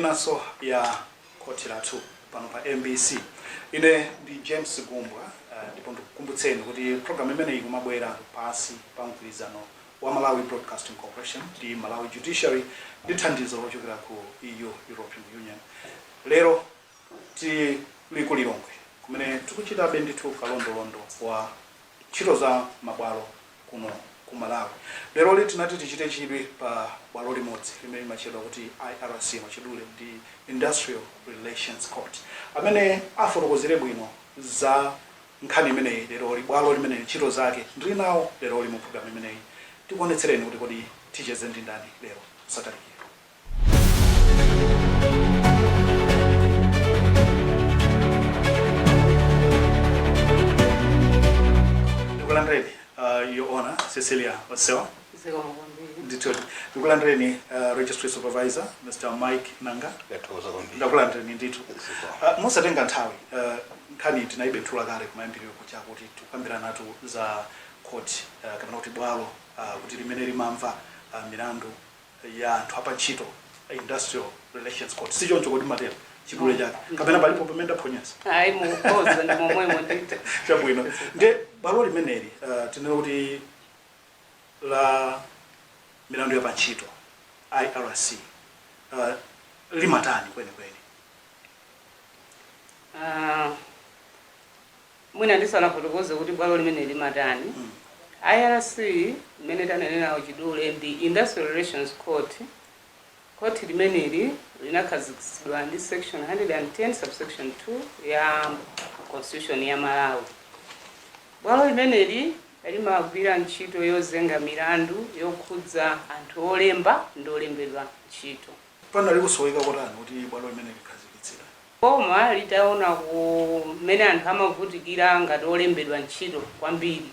Inanso ya Khoti Lathu pano pa MBC. Ine ndi James Gumbwa, ndipo ndikukumbutseni kuti programu imeneyi ikumabwera pasi pa mgwirizano wa Malawi Broadcasting Corporation ndi Malawi Judiciary ndi thandizo lochokera ku EU, European Union. Lero tili ku Lilongwe kumene tikuchitabe ndithu kalondolondo wa ntchito za mabwalo kuno ku Malawi. Leroli tinati tichite chidwi pa bwalo limodzi limene limatchedwa kuti IRC, mwachidule ndi Industrial Relations Court. Amene afotokozere bwino za nkhani imeneyi leroli, bwalo limeneli, ntchito zake, ndili nawo leroli mu programu imeneyi. Tikuonetsereni kuti kodi ticheze ndi ndani lero. Musatalikire. Ndikulandireni, Your Honor Cecilia Osewa. Zikomo kwambiri. Ndithu ndikulandireni, Registry Supervisor Mr Mike Nanga. Ndathokoza kwambiri. Ndakulandireni ndithu. Zikomo. Mosatenga nthawi, nkhani tinayibethula kale kumayambiriro kuja kuti tikukambirana za court, kapena kuti bwalo kuti limene limamva milandu ya anthu apantchito, Industrial Relations Court, si choncho kodi matero chidule chake, kapena palipo pamene ndaphonyesa? Ayi, mukhoza, ndi momwemo ndithu. Chabwino. Nde bwalo limeneli, tinene kuti la milandu ya pantchito, IRC, limatani kwenikweni? Mwina ndisanafotokoze kuti bwalo limene limatani, IRC imene tanenerawo chidule ndi Industrial Relations Court. Court limeneli linakhazikitsidwa ndi section 110 subsection 2 ya Constitution ya Malawi. Bwalo limeneli limagwira ntchito yozenga milandu yokhudza anthu olemba ndi olembedwa ntchito. Panali kusoweka kotani kuti bwalo limene likhazikitsidwe? Boma litaona kumene anthu amavutikira ngati olembedwa ntchito kwambiri,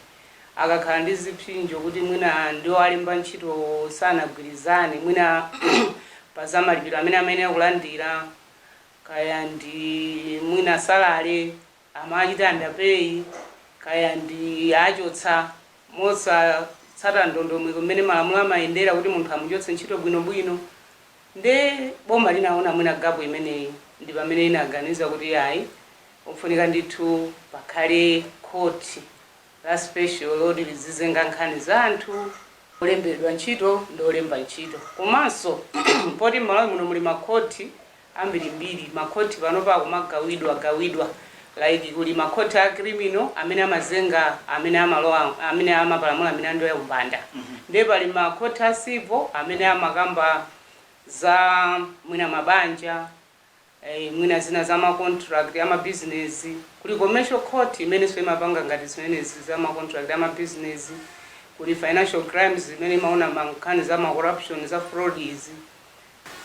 akakhala ndi zipsinjo kuti mwina ndi owalemba ntchito sanagwirizane, mwina pa za malipiro amene amayenera kulandira, kaya ndi mwina salary amachita underpay, kaya ndi achotsa mosatsata ndondomeko mmene malamulo amayendera kuti munthu amuchotse ntchito bwinobwino. Nde boma linaona mwina gap imeneyi, ndi pamene linaganiza kuti ayi, ufunika ndithu pakhale court la special loti lizizenga nkhani za anthu olembedwa ntchito ndi olemba ntchito. Komanso poti m'Malawi muno muli makhoti ambirimbiri, makhoti panopa akumagawidwa gawidwa, like kuli makhoti a criminal amene amazenga, amene amalowa, amene amapalamula milandu ya umbanda, ndiye pali makhoti a civil amene amakamba za mwina mabanja, mwina zina za ma contract ama business. Kuli commercial court imenenso imapanga ngati zimenezi za ma contract ama business. Kuli financial crimes imene imaona mankhani za ma corruption, za fraud izi.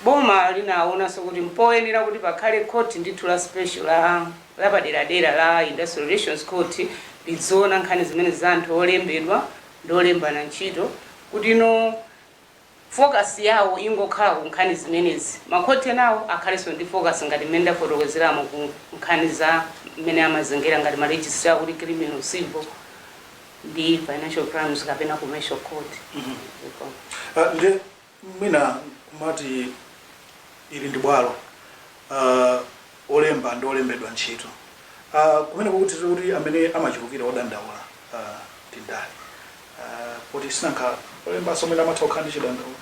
Boma linaonanso kuti mpoyenera kuti pakhale court ndithu la special, la lapaderadera la Industrial Relations Court, lidziona nkhani zimene za anthu olembedwa ndi olembana ntchito, kuti no focus yawo ingokhala ku nkhani zimenezi. Makhoti enawo akhalenso ndi focus ngati mmene ndafotokozeramo ku nkhani za mmene amazengera ngati ma registrar, kuti criminal, civil ndi financial crimes kapena commercial court. Nde mwina kumati ili ndi bwalo olemba ndi olembedwa ntchito, kumene kukuti kuti amene amachulukira odandaula ndi ndani? Poti sinankha olembanso mwina amatha kukhala ndi chidandaulo,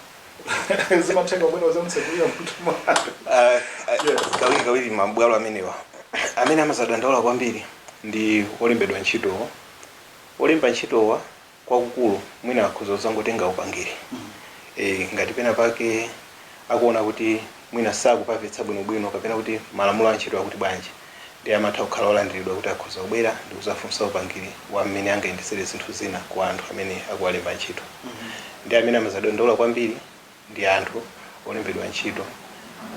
zimatheka kubwera uzamtsekulira munthu mlandu. Kawiri kawiri mabwalo amenewa, amene amazadandaula kwambiri ndi olembedwa ntchitowo. Olemba ntchitowa kwakukulu mwina akhoza kuzangotenga upangiri, ngati pena pake akuona kuti mwina sakupamvetsa bwinobwino kapena kuti malamulo a ntchito akuti bwanji, ndi amatha kukhala olandiridwa kuti akhoza kubwera ndi kuzafunsa upangiri wa mmene angayendesere zinthu zina kwa anthu amene akuwalemba ntchito. Ndi amene amazadandaula kwambiri ndi anthu olembedwa ntchito.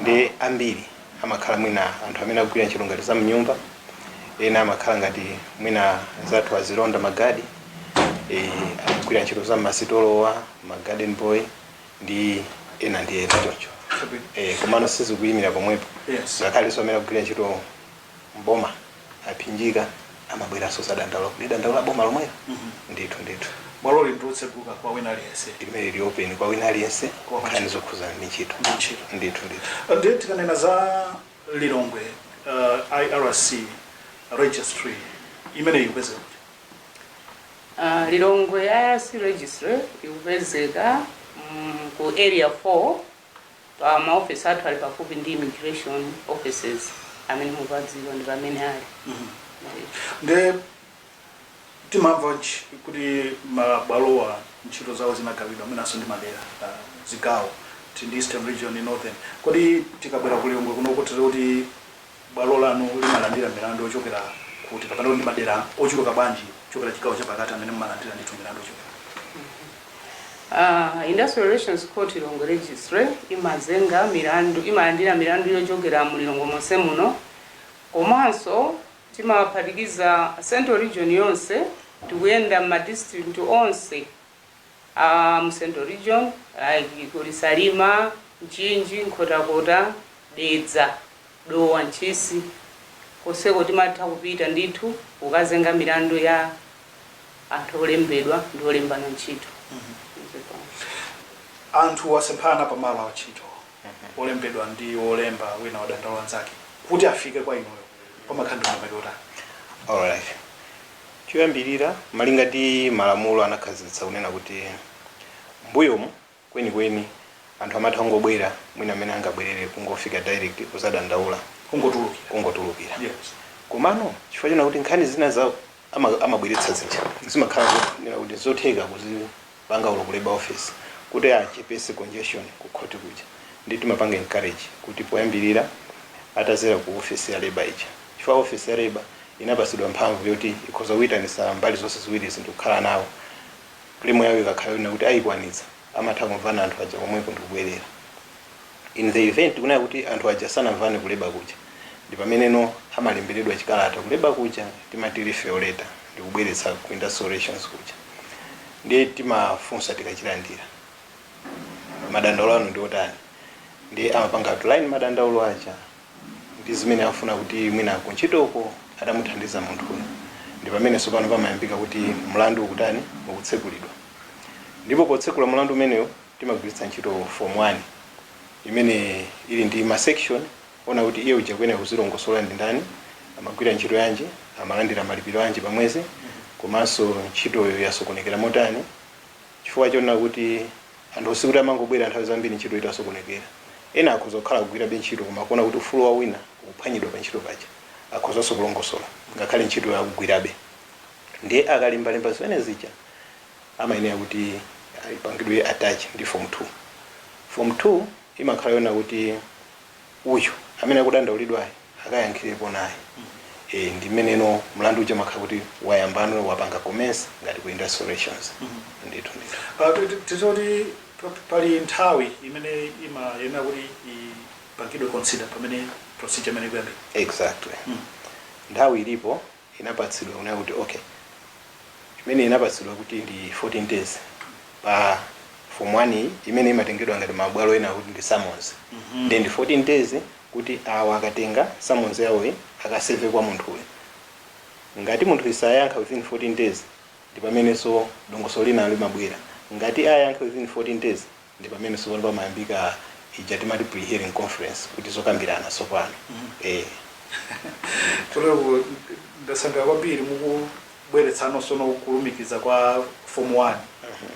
Ndi ambiri amakhala mwina anthu amene akugwira ntchito ngati za mnyumba, ena amakhala ngati mwina zathu azilonda, magadi, akugwira ntchito za mmasitolowa, ma garden boy ndi ena ndi ena choncho. Komano sizikuyimira pomwepo. Ngakhalenso amene akugwira ntchito mboma aphinjika. Amabweranso zadandaula kuti dandaula boma lomwelo. Ndithu, ndithu. Bwaloli ndilotseguka kwa wina aliyense? Limene lili open kwa wina aliyense. Kwa nkhani zokhuzana ndi ntchito. Ndi ntchito. Ndithu, ndithu. Ndiye tikanena za Lilongwe IRC registry imene ikupezeka kuti? Lilongwe IRC registry ikupezeka ku Area 4, pa maofisi athu ali pafupi ndi immigration offices amene mukuwadziwa, ndi pamene ali. Ndiye timamva kuti mabwalowa ntchito zawo zinagawidwa mwinanso ndi madera, zigawo, ti ndi Eastern Region, Northern. Kodi tikabwera ku Lilongwe kuno, kuti bwalo lanu limalandira milandu yochokera kuti, kapena kuti ndi madera ochuluka bwanji kuchokera chigawo chapakati amene mumalandira ndithu milandu yochokera? Industrial Relations Court Lilongwe Registry imazenga milandu, imalandira milandu yochokera mu Lilongwe monse muno, komanso timaphatikiza Central Region yonse. Tikuyenda ma district onse a mu Central Region, like kuli Salima, Mchinji, Nkhotakota, Dedza, Dowa, Ntchisi, konseko timatha kupita ndithu kukazenga milandu ya anthu olembedwa ndi olembana ntchito. Anthu asemphana pamalo a ntchito, olembedwa ndi olemba, wina wadandaula anzake, kuti afike kwa inuyo pamakhala ndondomeko yotani? Alright, choyambirira, malinga ndi malamulo anakhazikitsa kunena kuti mbuyomu kwenikweni anthu amatha kungobwera, mwina amene angabwerere kungofika direct kuzadandaula. Kungotulukira. Kungotulukira. Komano chifukwa chona kuti nkhani zina za amabweretsa zija zimakhala kunena kuti zotheka kuzipanga ulo ku labor office, kuti achepese congestion ku khoti kuja, ndi timapanga encourage kuti poyambirira atazera ku office ya labor ija, chifukwa office ya labor inapasidwa mphamvu yoti ikhoza kuyitanisa mbali zonse ziwiri zinthu kukhala nawo. Claim yawo ikakhala yonena kuti ayikwanitsa, amatha kumvana anthu aja komweko ndikubwerera. In the event kunena kuti anthu aja sanamvane ku labor kuja, ndi pameneno amalemberedwa chikalata ku labor kuja, timati referral letter, ndikubweretsa ku Industrial Relations kuja. Ndiye timafunsa tikachilandira, madandaulo anu ndi otani? Ndiye amapanga outline madandaulo aja ndi zimene afuna kuti mwina kuntchitoko atamuthandiza munthuyo. Ndi pamene tsopano pamayambika kuti mlandu ukutani, ukutsekulidwa. Ndipo potsekula mlandu umenewo timagwiritsa ntchito Form 1 imene ili ndi ma section ona kuti iye uja kuyenera kuzilongosola ndi ndani, amagwira ntchito yanji, amalandira malipiro anji pamwezi, komanso ntchitoyo yasokonekera motani, chifukwa chonena kuti anthu osikuti amangobwera nthawi zambiri ntchito itasokonekera. Ena akhoza kukhala kugwirabe ntchito, koma akuona kuti ufulu wa wina ukuphwanyidwa pa ntchito paja, akhozanso kulongosola ngakhale ntchito yakugwirabe. Ndiye akalembalemba zimene zija, amayenera kuti ipangidwe attach ndi Form 2. Form 2 imakhala yona kuti uyu amene akudandaulidwayo akayankhirepo naye. Ndi mmeneno mlandu uja umakhala kuti wayambano, wapanga commence ngati ku Industrial Relations. Ndithu, ndithu. Tizoti pali nthawi imene imayenera kuti ipangidwe consider pamene procedure imene ikuyambika? Exactly. Nthawi ilipo, inapatsidwa kunena kuti okay, imene inapatsidwa kuti ndi 14 days pa Form 1 iyi, imene imatengedwa ngati mabwalo ena kuti ndi summons. Ndi 14 days kuti awa akatenga summons yawoyi akaserve kwa munthuyo. Ngati munthu isayankha within 14 days, ndi pamenenso dongosolo lina limabwera. Ngati ayankha within 14 days, ndi pamene tsopano pamayambika ija timati pre-hearing conference, kuti zokambirana tsopano. Tolero ndasangalala kwambiri mukubweretsanso sono kulumikiza kwa Form 1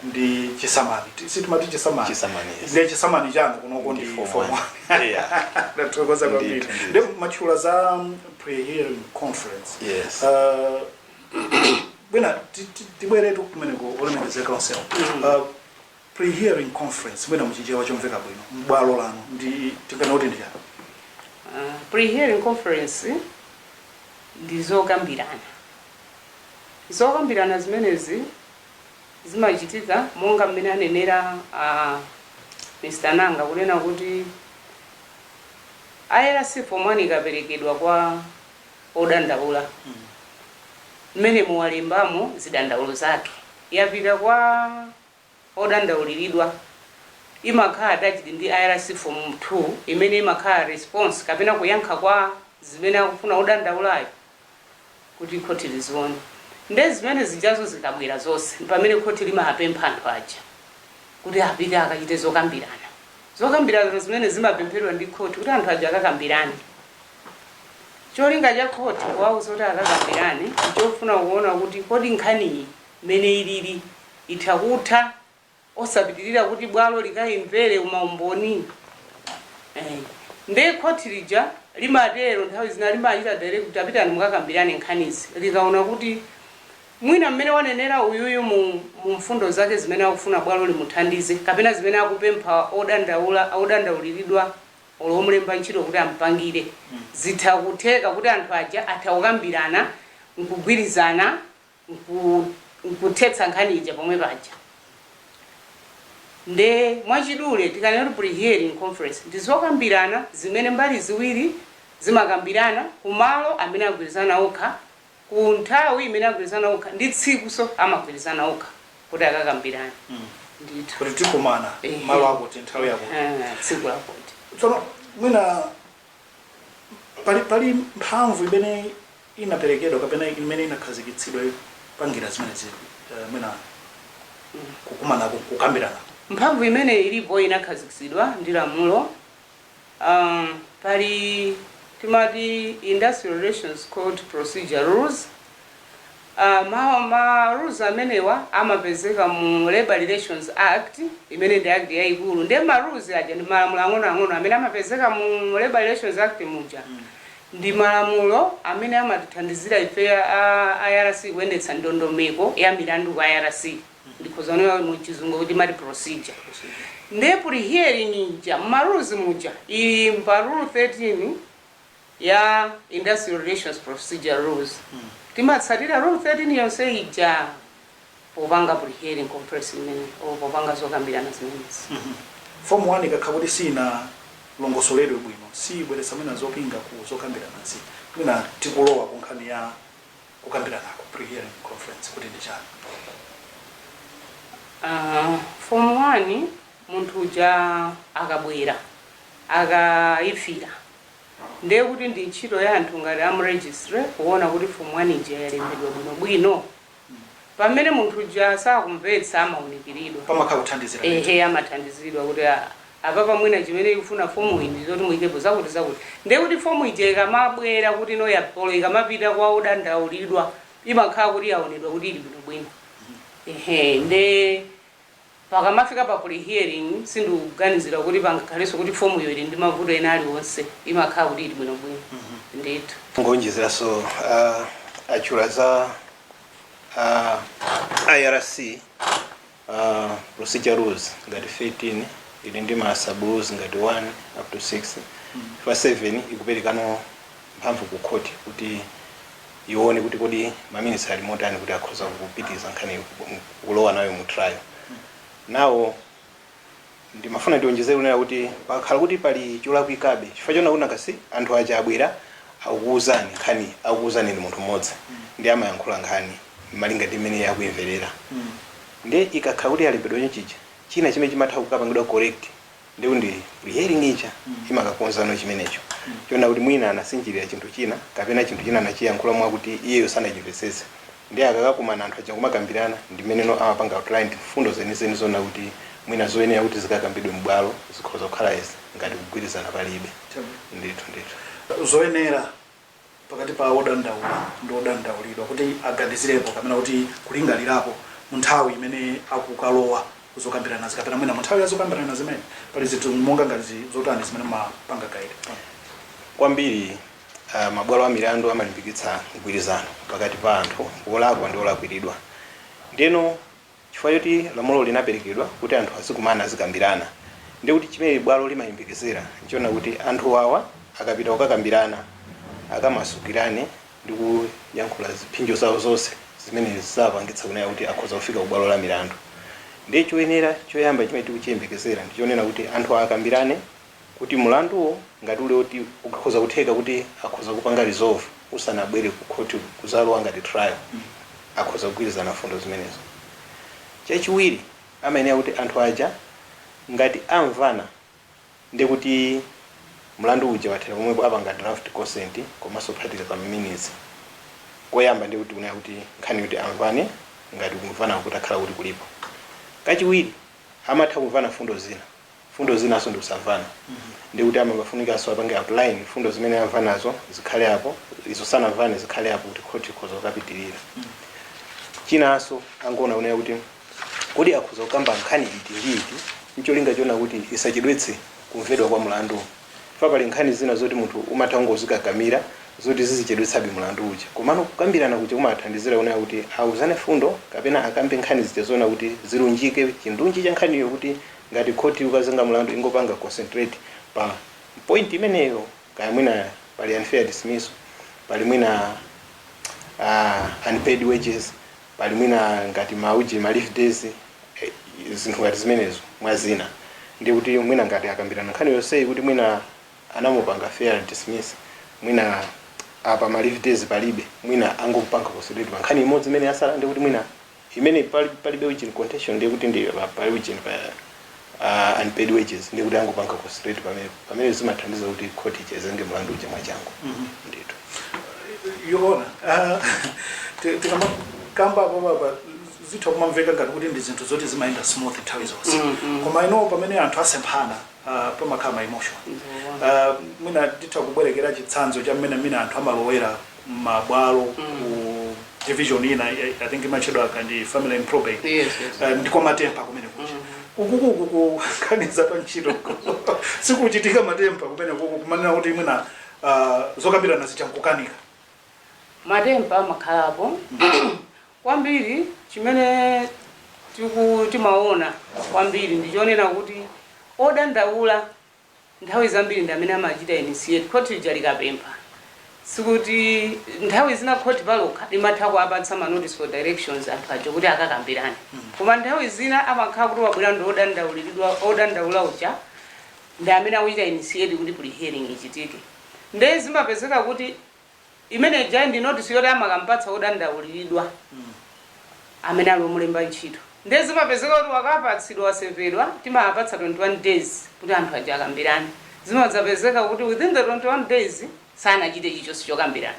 ndi chisamani. Sitimati chisamani? Chisamani, yes. Ndiye chisamani chanu kunoko ndi Ndi Form Form 1. 1. Ndathokoza kwambiri. Ndithu, ndithu. Ndi matchula za pre-hearing conference. Yes. Bwina tibweretu kumeneko, olemekezeka onsewo. Pre-hearing conference, mwina muchichewa chomveka bwino, m'bwalo lanu ndi tikana kuti ndi chani? Pre-hearing conference ndi zokambirana. Zokambirana zimenezi zimachitika monga mmene anenera Mr. Nanga, kunena kuti IRC Form 1 ikaperekedwa kwa odandaula, mmene muwalembamo zidandaulo zake, yapita kwa odandauliridwa, imakhala attached ndi IRC Form 2 imene imakhala response kapena kuyankha kwa zimene akufuna odandaulayo. Kuti khoti lizione. Nde zimene zijazo zikabwera zonse, pamene khoti limapempha anthu aja kuti apite akachite zokambirana. Zokambirana zimene zimapemphedwa ndi khoti kuti anthu aja akakambirane, cholinga cha khoti kuwauza kuti akakambirane chofuna kuona kuti kodi nkhaniyi mmene ilili itha kutha osapitirira kuti bwalo likayimvere maumboni. Nde khoti lija limatero, nthawi zina limachita direct kuti apitani mukakambirane nkhanizi, likaona kuti mwina mmene wanenera uyuyu mu mfundo zake zimene akufuna bwalo limuthandize, kapena zimene akupempha odandaula, odandauliridwa olo omulemba ntchito kuti ampangire, zitha kutheka kuti anthu aja atha kukambirana nkugwirizana nkuthetsa nkhani ija pomwe paja. Nde mwachidule tikanena kuti pre-hearing conference ndi zokambirana zimene mbali ziwiri zimakambirana kumalo amene agwirizana okha, ku nthawi imene agwirizana okha, ndi tsikuso amagwirizana okha kuti akakambirane ndithu. Kuti tikumana malo akuti, nthawi yakuti. Tsiku lakuti. Tsono mwina pali mphamvu imene inaperekedwa kapena imene inakhazikitsidwa pangira zimenezi, mwina kukumanako, kukambirana? Mphamvu imene ilipo inakhazikitsidwa ndi lamulo. Pali timati Industrial Relations Court Procedure Rules. Ma rules amenewa amapezeka mu Labor Relations Act, imene ndi act yayikulu. Ndiye ma rules aja ndi malamulo ang'onoang'ono amene amapezeka mu Labor Relations Act muja. Ndi malamulo amene amatithandizira ife a IRC kuyendetsa ndondomeko ya milandu ku IRC. Ndikhoza kunena mu Chizungu kuti mati procedure. Ndiye pre-hearing ija mma rules muja ili pa rule 13 ya Industrial Relations Procedure Rules. Timatsatira rule 13 yonse ija popanga pre-hearing conference imene o popanga zokambirana zimenezi. Form 1 ikakhala kuti sina longosoledwe bwino, sibweretsa mwina zopinga ku zokambiranazi? Mwina tikulowa ku nkhani ya kukambiranako, pre-hearing conference, kuti ndi chani? Form 1 munthu uja akabwera, akayifira, ndiye kuti ndi ntchito ya anthu ngati amu registry kuona kuti form 1 ija yalembedwa bwinobwino. Pamene munthu uja sakumvetsa, amaunikiridwa. Pamakhala kuthandizira? Ehe, amathandizidwa kuti apapa mwina chimene ikufuna fomu iyi ndi zoti muyikepo zakuti zakuti. Ndiye kuti fomu ija ikamabwera kuti no yapolo, ikamapita kwa odandaulidwa, imakhala kuti yaonedwa kuti ili bwinobwino. Ehe, nde pakamafika pa pre-hearing sindikuganizira kuti pangakhalenso kuti fomuyo ili ndi mavuto ena aliwonse. Imakhala kuti ili bwinobwino ndithu. Ngonjezeranso, achula za IRC Procedure Rules ngati 13 ili ndi ma sub rules ngati 1 up to 6. Fa 7 ikuperekano mphamvu ku court kuti ione kuti kodi ma minutes ali motani kuti akhoza kupitiriza nkhani kulowa nayo mu trial. Nawo ndimafuna ndionjezere kunena kuti pakhala kuti pali cholakwikabe, chifukwa chona kuti nakasi anthu aja abwera, akukuwuzani nkhani, akukuwuzani ndi munthu mmodzi, ndi amayankhula nkhani malinga ndi mmene akuimverera. Ndiye ikakhala kuti yalembedwa chonchija, china chimene chimatha kukapangidwa correct ndiku ndi pre-hearing ija imakakonzano chimenecho, chona kuti mwina anasinjirira chinthu china kapena chinthu china anachiyankhula mwakuti iyeyo sanachimvetsetse. Ndiye akakakumana anthu aja kumakambirana, ndi mmeneno amapanga outline mfundo zenizeni zona kuti mwina zoyenera kuti zikakambidwe m'bwalo zikhoza kukhala izi ngati kugwirizana palibe. Ndithu ndithu. Zoyenera pakati pa odandaula ndi odandaulidwa kuti aganizirepo kapena kuti kulingalirapo mu nthawi imene akukalowa kuzokambirana, kapena mwina mu nthawi ya zokambirana zimene, pali zinthu monga ngati zotani zimene mapanga guide? Kwambiri, mabwalo a milandu amalimbikitsa mgwirizano pakati pa anthu wolakwa ndi olakwiridwa. Ndeno chifukwa choti lamulo linaperekedwa kuti anthu azikumana, azikambirana, ndi kuti chimene bwalo limayembekezera nchiona kuti anthu awa akapita kukakambirana akamasukirane ndi kuyankhula ziphinjo zawo zonse zimene zapangitsa kunena kuti akhoza kufika ku bwalo la milandu. Ndiye choyenera choyamba chimene tikuchiyembekezera ndichonena kuti anthu akambirane kuti mulanduwo ngati uli oti ukhoza kutheka kuti akhoza kupanga resolve usanabwere ku court kuzalowa ngati trial, akhoza kugwirizana fundo zimenezo. Chachiwiri, amayenera kuti anthu aja ngati amvana ndi kuti mlandu uja wathera pomwepo, apanga draft consent komanso kuphatikiza pa minutes. Koyamba ndi kuti kunena kuti nkhani kuti amvane, ngati kumvana kuti akhala kuti kulipo. Kachiwiri, amatha kumvana fundo zina, fundo zinaso ndi kusamvana, ndi kuti amafunikanso apange outline fundo zimene amvanazo zikhale apo, izo sanamvane zikhale apo, kuti khoti ikhoza kukapitirira. Chinanso, angoona kunena kuti kodi akhoza kukamba nkhani iti ndi iti, ncholinga chiona kuti isachedwetse kumvedwa kwa mlandu. Fa pali nkhani zina zoti munthu umatha kungozikakamira, zoti zizichedwetsabe mlandu uja. Komano kukambirana kuja kumathandizira kunena kuti auzane fundo kapena akambe nkhani zija zoona kuti zilunjike chindunji cha nkhaniyo, kuti ngati khoti ukazenga mlandu ingopanga concentrate pa point imeneyo, kaya mwina pali unfair dismissal, pali mwina unpaid wages, pali mwina ngati mauji ma leave days, zinthu ngati zimenezo mwa zina. Ndi kuti mwina ngati akambirana nkhani yonseyi kuti mwina anamupanga fair dismiss, mwina apa ma leave days palibe, mwina angopanga concentrate pa nkhani imodzi imene yasala, ndi kuti mwina imene palibe ujini contention, ndi kuti ndi pali ujini pa unpaid wages, ndi kuti angopanga concentrate pamene pamene zimathandiza kuti khoti ichezenge mlandu uja mwachangu ndithu. Yona tikamakamba apapapa, zitha kumamveka ngati kuti ndi zinthu zoti zimayenda smooth nthawi zonse, koma ino pamene anthu asemphana, pamakhala ma emotion. Mwina titha kubwerekera chitsanzo cha mmene mmene anthu amalowera mabwalo ku division ina, I think imatchedwa kandi family and probate. Yes. Ndiko ma temper kumene kucha ukukuku kukhaniza pa ntchito sikuchitika ma temper kumene kuku, kumanena kuti mwina zokambirana zichankukanika. Ma temper amakhalapo kwambiri. Chimene timaona kwambiri ndichonena kuti odandaula nthawi zambiri ndi amene amachita initiate. Khoti lija likapempha, sikuti nthawi zina khoti palokha limatha kuapatsa ma notice for directions anthu aja kuti akakambirane, koma nthawi zina amakhala kuti wabwera ndi odandauliridwa, odandaula uja ndi amene akuchita initiate kuti pre-hearing ichitike. Nde zimapezeka kuti imene ija ndi notice yoti amakampatsa odandauliridwa amene ali omulemba ntchito. Nde zimapezeka kuti wakapatsidwa, wasevedwa, timapatsa 21 days kuti anthu aja akambirane. Zimadzapezeka kuti within the 21 days sanachite chilichonse chokambirana.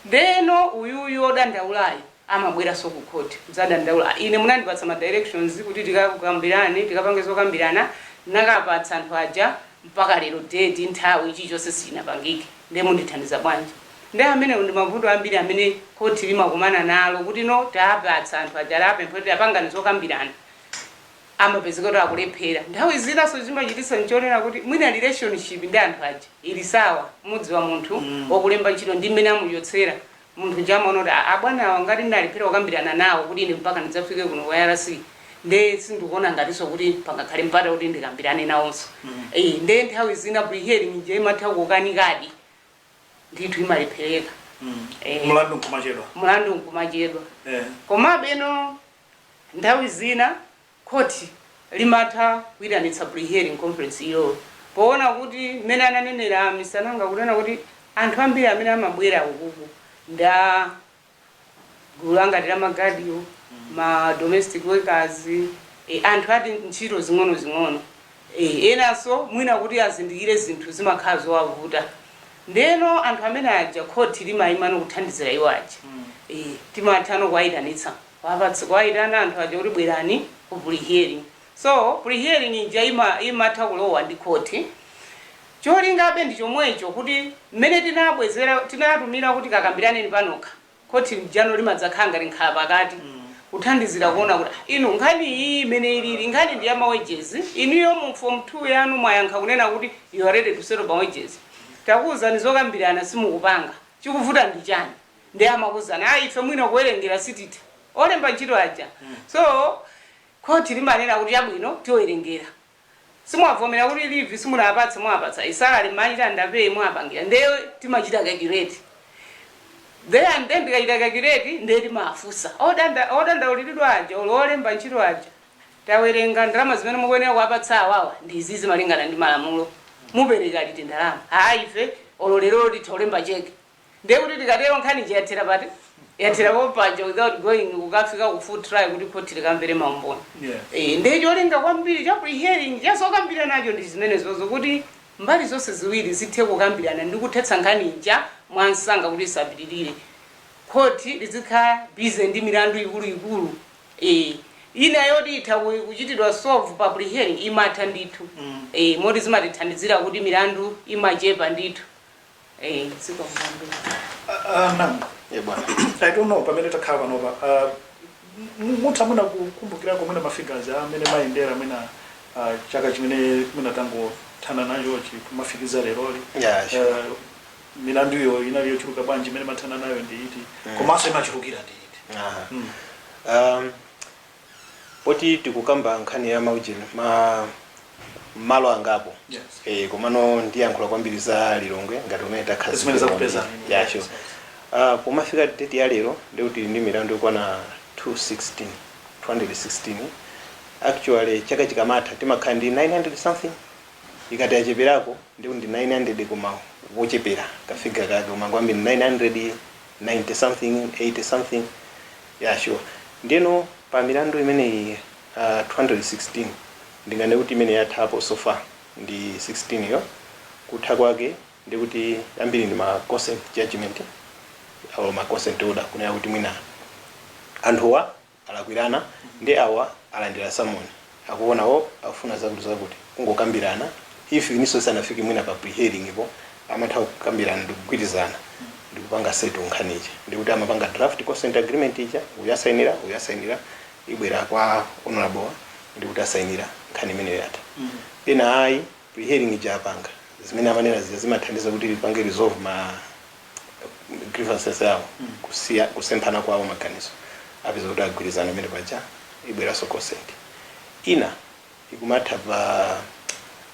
Ndeno uyuyu odandaulayo amabweranso ku court kudzadandaula: "Ine munandipatsa ma directions kuti tikakambirane, tikapange zokambirana, nakapatsa anthu aja, mpaka lero date, nthawi, chilichonse sichinapangike, ndiye mundithandiza bwanji?" Ndi amene ndi mavuto ambiri amene khoti limakumana nalo, kuti no, tapatsa anthu aja, lapempha kuti apangani zokambirana, amapezeka kuti akulephera. Nthawi zinaso zimachititsa nchonena kuti mwina relationship ndi anthu aja ili sawa. Mudziwa munthu wokulemba ntchito ndi mmene amuchotsera munthu jamaona kuti, "Ah, abwanawa ngati ndalephera kukambirana nawo kuti ine mpaka ndidzafike kuno kwa ARC, nde sindikuona ngatinso kuti pangakhale mpata kuti ndikambirane nawonso." Nde nthawi zina pre-hearing nje imatha kukanikadi ndithu, imalephereka. Mlandu nkumachedwa. Mlandu nkumachedwa. Komabe no, nthawi zina khoti limatha kuyitanitsa pre-hearing conference iyoyo, poona kuti mmene ananenera Mr. Nanga, kunena kuti anthu ambiri amene amabwera ukuku nda gulu angati la magadiyo, ma domestic workers, anthu ati ntchito zing'ono-zing'ono, enanso mwina kuti azindikire zinthu zimakhala zowavuta. Ndeno anthu amene aja khoti limayima nokuthandizira iwo aja. Timatha nokuwayitanitsa, kuwayitana anthu aja kuti bwerani ku pre-hearing. So pre-hearing ija imatha kulowa ndi khoti. Cholingabe ndi chomwecho, kuti mmene tinabwezera, tinatumira kuti kakambiraneni panokha, khoti lijano limadzakhala ngati nkhala pakati kuthandizira kuona kuti, ah, inu nkhani iyi imene ilili, nkhani ndi ya ma wages, inuyo mu form 2 yanu mwayankha kunena kuti you are ready to settle ma wages, takuwuzani zokambirana simukupanga, chikuvuta ndi chani? Ndi amakuzani, ah, ife mwina kuwerengera sititha, olemba ntchito aja. So khoti limanena kuti yabwino, tiwerengera, simwavomera kuti leave simunapatse, mwapatsa i salary, machita underpay, mwapangira, ndeyo timachita calculate there and then. Tikachita calculate, ndiye timafunsa odandaulidwa aja olo olemba ntchito aja: tawerenga ndalama zimene mukuyenera kuwapatsa awawa ndi izizi malingana ndi malamulo, mupereka liti ndalama? Hayi, ife olo lero titha kulemba cheke. Ndiye kuti tikatero nkhani ija yathera pati? Yathera pompaja, without going kukafika ku full trial kuti khoti likamvere maumboni. Ndiye cholinga kwambiri cha pre-hearing, chazokambirana nacho, ndi zimenezozo, kuti mbali zonse ziwiri zithe kukambirana ndi kuthetsa nkhani ija mwansanga kuti isapitirire. Khoti lizikhala busy ndi milandu ikuluikulu. Ina yoti itha kuchitidwa solve pa pre-hearing imatha ndithu. Moti zimatithandizira kuti milandu imachepa ndithu. Zikomo kwambiri. Nanga Ye bwana. I don't know, pamene takhala panopa, mutha mwina kukumbukirako mwina mafigures amene mayendera mwina chaka chimene mwina tangothana nachochi kumafikiza leroli? Yeah, sure. Milandu iyo inali yochuluka bwanji? Imene mathana nayo ndi iti? Komanso imachulukira ndi iti? Aha. Poti tikukamba nkhani ya maujeni ma malo angapo, komano ndiyankhula kwambiri za Lilongwe ngati umene takhala. Zimene zakupezani. Yeah, sure. Pomafika date ya lero, ndikuti ndi milandu yokwana 216, 216 actually. Chaka chikamatha timakhala ndi 900 something. Ikati yacheperako ndikuti ndi 900, koma wochepera kafigure kake, koma kwambiri 990 something, 80 something. Yeah, sure. Ndino pa milandu imeneyi 216, ndingane kuti imene yathapo so far ndi 16 yo. Kutha kwake ndikuti ambiri ndi ma consent judgment au ma consent order, kunena kuti mwina anthuwa alakwirana ndi awa alandira summon, akuonawo akufuna zakuti zakuti, kungokambirana. If iniso sanafike mwina pa pre-hearing ipo, amatha kukambirana ndikugwirizana ndikupanga settle nkhani ija. Ndikuti amapanga draft consent agreement ija, uyasayinira, uyasayinira, ibwera kwa honorable, ndikuti asayinira, nkhani imeneyo yatha. Pena ayi, pre-hearing ija apanga zimene amanena zija, zimathandiza kuti lipange resolve ma grievances yawo, kusiya kusemphana kwawo maganizo, apeza kuti agwirizana amene paja, ibweranso consent. Ina ikumatha pa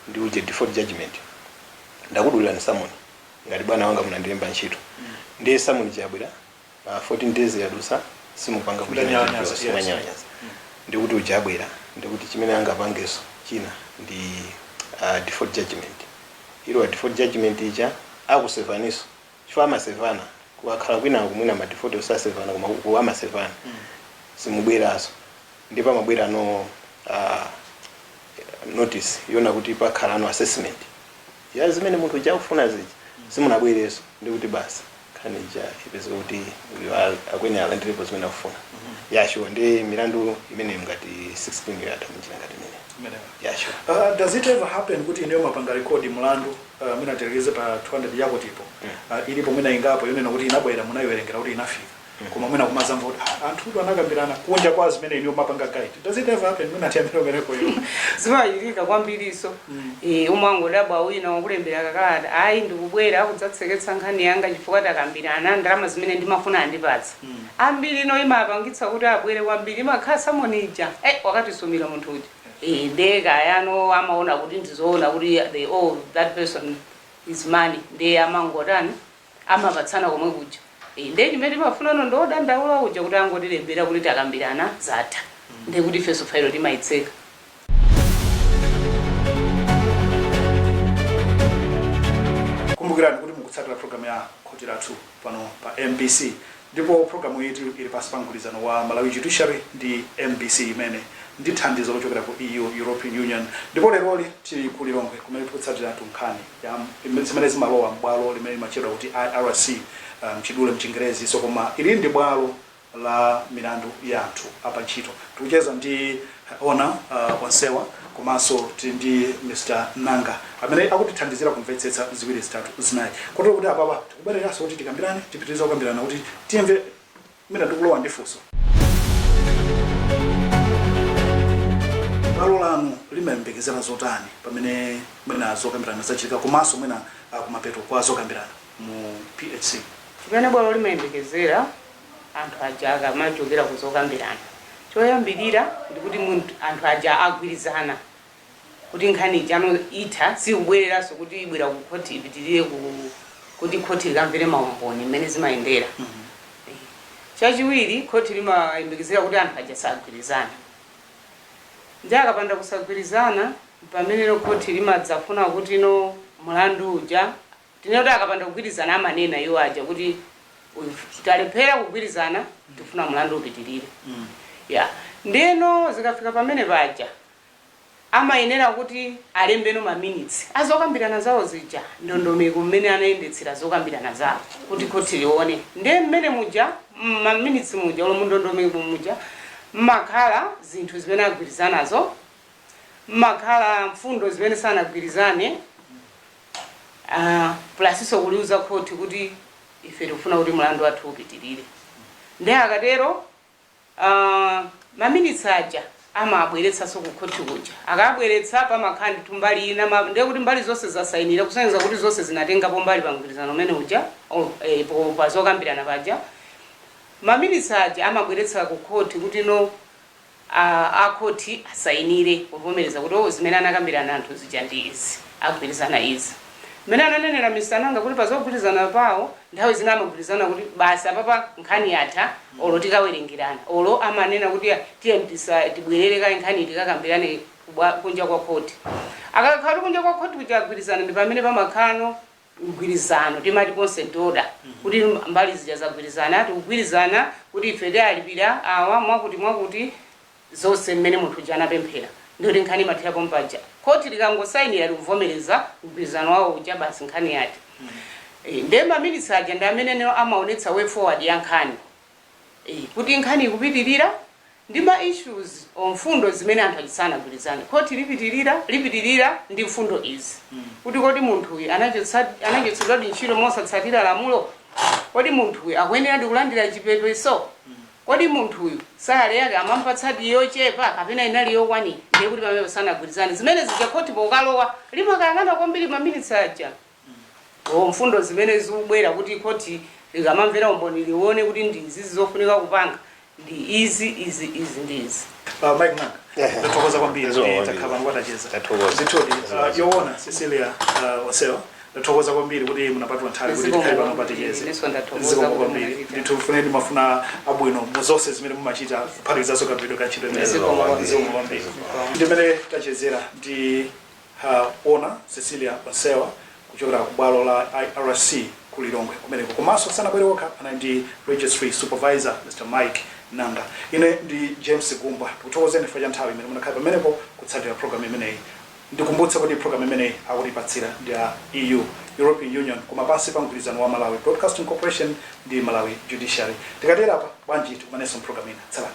ndi uje default judgment. Ndakudulirani summon ngati bwana wanga, munandilemba ntchito, ndiye summon chabwera pa 14 days yadusa, simupanga kuchita. Mundanyalanyaza, yes. Simanyalanyaza, ndikuti ujabwera, ndikuti chimene angapangenso china ndi default judgment. Ilo default judgment ija akusevaniso, chifukwa amasevana. Kukakhala kwina kumwina ma default osasevana, koma ku amasevana, simubweranso. Ndipo amabwera no notice yona kuti pakhala no assessment ya zimene munthu uja akufuna zija. Simunabwereso, ndikuti basi, nkhani ija ipeze kuti uyu akweni alandirepo zimene akufuna. Yeah, sure. Ndi milandu imeneyo ngati 16 yatha munjira ngati imene. Imeneyo. Yeah, sure. Does it ever happen kuti ineyo mapanga record mulandu, mwina tilekeze pa 200 yakotipo, ilipo mwina ingapo yonena kuti inabwera, munayiwerengera kuti inafika, koma mwina kumazamva kuti anthutu anakambirana kunja kwa zimene ineyo mapanga guide? Does it ever happen? Mwina tiyambire umeneko iyo. Zimachitika kwambiriso. Umangodabwa wina wakulembera kakalata, "Ayi, ndikubwera kudzatseketsa nkhani yanga chifukwa takambirana, ndalama zimene ndimafuna andipatsa." Ambiri ino imapangitsa kuti abwere kwambiri imakhala summon ija, wakatisumira munthu uja. Ndiye kayano amaona kuti ndizoona kuti they owe that person is money, ndiye amangotani, amapatsana komwe kuja. Ndiye chimene timafunano ndodandaula uja kuti angotilembera kuti takambirana, zatha, ndiye kuti ifenso failo timayitseka. Kumbukirani kuti mukutsatira program ya Khoti Lathu pano pa MBC, ndipo programu iyi ili pansi pa mgwirizano wa Malawi Judiciary ndi MBC imene ndi thandizo lochokera ku EU, European Union. Ndipo leroli tili ku Lilongwe kumene tikutsatira nkhani ya zimene zimalowa m'bwalo limene limachedwa kuti IRC mchidule mchingerezi. So koma ili ndi bwalo la milandu ya anthu apa ntchito. Tikucheza ndi ona onsewa, komanso tili ndi Mr Nanga amene akutithandizira kumvetsetsa ziwiri, zitatu, zinayi, kotero kuti apapa tikubwereranso kuti tikambirane, tipitirize kukambirana kuti timve. Mwina tikulowa ndi funso: bwalo lanu limayembekezera zotani pamene mwina zokambirana zachitika, komanso mwina kumapeto kwa zokambirana mu PHC? Chimene bwalo limayembekezera anthu aja akamachokera kuzokambirana, choyambirira ndikuti anthu aja agwirizana kuti nkhani ijano itha, sikubwereranso kuti ibwera ku khoti, ipitirire kuti khoti likamvere maumboni mmene zimayendera. Chachiwiri, khoti limayembekezera kuti anthu aja sagwirizana. Ndi akapanda kusagwirizana, pamenepo khoti limadzafuna kuti no, mlandu uja tinoti akapanda kugwirizana, amanena iwo aja kuti talephera kugwirizana, tifuna mlandu upitirire. Ya, ndeno zikafika pamene paja, Amayenera kuti alembeno ma minutes azokambirana zawo zija, ndondomeko mmene anayendetsera zokambirana zawo, kuti khoti lione. Ndiye mmene muja, ma minutes muja olo mundondomeko muja, mmakhala zinthu zimene agwirizanazo, mmakhala mfundo zimene sanagwirizane, plus kuliuza khoti kuti ife tikufuna kuti mlandu wathu upitirire. Ndiye akatero, ma minutes aja amabweretsanso ku khoti kuja. Akabweretsa, pamakhala ndithu mbali ina, ndiye kuti mbali zonse zasayinira, kusonyeza kuti zonse zinatengapo mbali pa mgwirizano umene uja, oh, pa zokambirana paja. Ma minutes aja amabweretsa ku khoti kuti no, akhoti asayinire kuvomereza kuti oh, zimene anakambirana anthu zija ndi izi, agwirizana izi. Mmene ananenera Mr Nanga kuti pazogwirizana pawo, nthawi zina amagwirizana kuti basi, apapa nkhani yatha, olo tikawerengerana, olo amanena kuti tiye tibwerere kaye nkhani, tikakambirane kunja kwa khoti. Akakhala kuti kunja kwa khoti kuti agwirizana, ndi pamene pamakhalano mgwirizano, timati consent order, kuti mbali zija zagwirizana, tikugwirizana kuti ife tiyalipira awa mwakuti mwakuti, zonse mmene munthu uja anapemphera. Ndikuti nkhani imatherapo mpaja. Khoti likangosayinira, likuvomereza mgwirizano wawo uja, basi, nkhani yati. Ndiye ma minutes aja ndi amene amaonetsa way forward ya nkhani, kuti nkhani ikupitirira ndi ma issues o mfundo zimene anthu achisanagwirizane. Khoti lipitirira, lipitirira ndi mfundo izi, kuti kodi munthuyu anachotsedwadi ntchito mosatsatira lamulo? Kodi munthuyu akuyenera ndi kulandira chipepeso? Kodi munthuyu salary yake amampatsadi yochepa kapena inali yokwanira? Ndiye kuti pamene sanagwirizane, zimene zija khoti pokalowa limakayang'ana kwambiri ma minutes aja o mfundo zimene zikubwera, kuti khoti likamamvera umboni lione kuti ndi izizi zofunika kupanga, ndi izi, izi, izi ndi izi. Mike Nanga, ndathokoza kwambiri Zikomo kuti kwambiri. takhala pano kwatacheza. Tathokoza. Ndithudi, yoona Cecilia Onsewa, ndathokoza kwambiri kuti munapatula nthawi kuti Zikomo tikhale pano kwambiri. paticheze. Inenso ndathokoza Zikomo kuti kwambiri. munachita. Ndithu funeni mafuna abwino mu zonse zimene mumachita, kuphatikizanso kagwiridwe ka ntchito imene. Zikomo kwambiri. Zikomo kwambiri. Ndimene tachezera ndi Ona Cecilia Onsewa kuchokera ku bwalo la IRC ku Lilongwe kumeneko. Komanso sanabwere okha, anali ndi registry supervisor Mr Mike Nanga. Ine ndi James Gumbwa, tikuthokozeni chifukwa cha nthawi imene munakhala pamenepo kutsatira program imeneyi. Ndikumbutse kuti program imeneyi akutipatsira ndi a EU, European Union, koma pansi pa mgwirizano wa Malawi Broadcasting Corporation ndi Malawi Judiciary. Tikatera apa, bwanji tikumanenso program ina. Tsalani.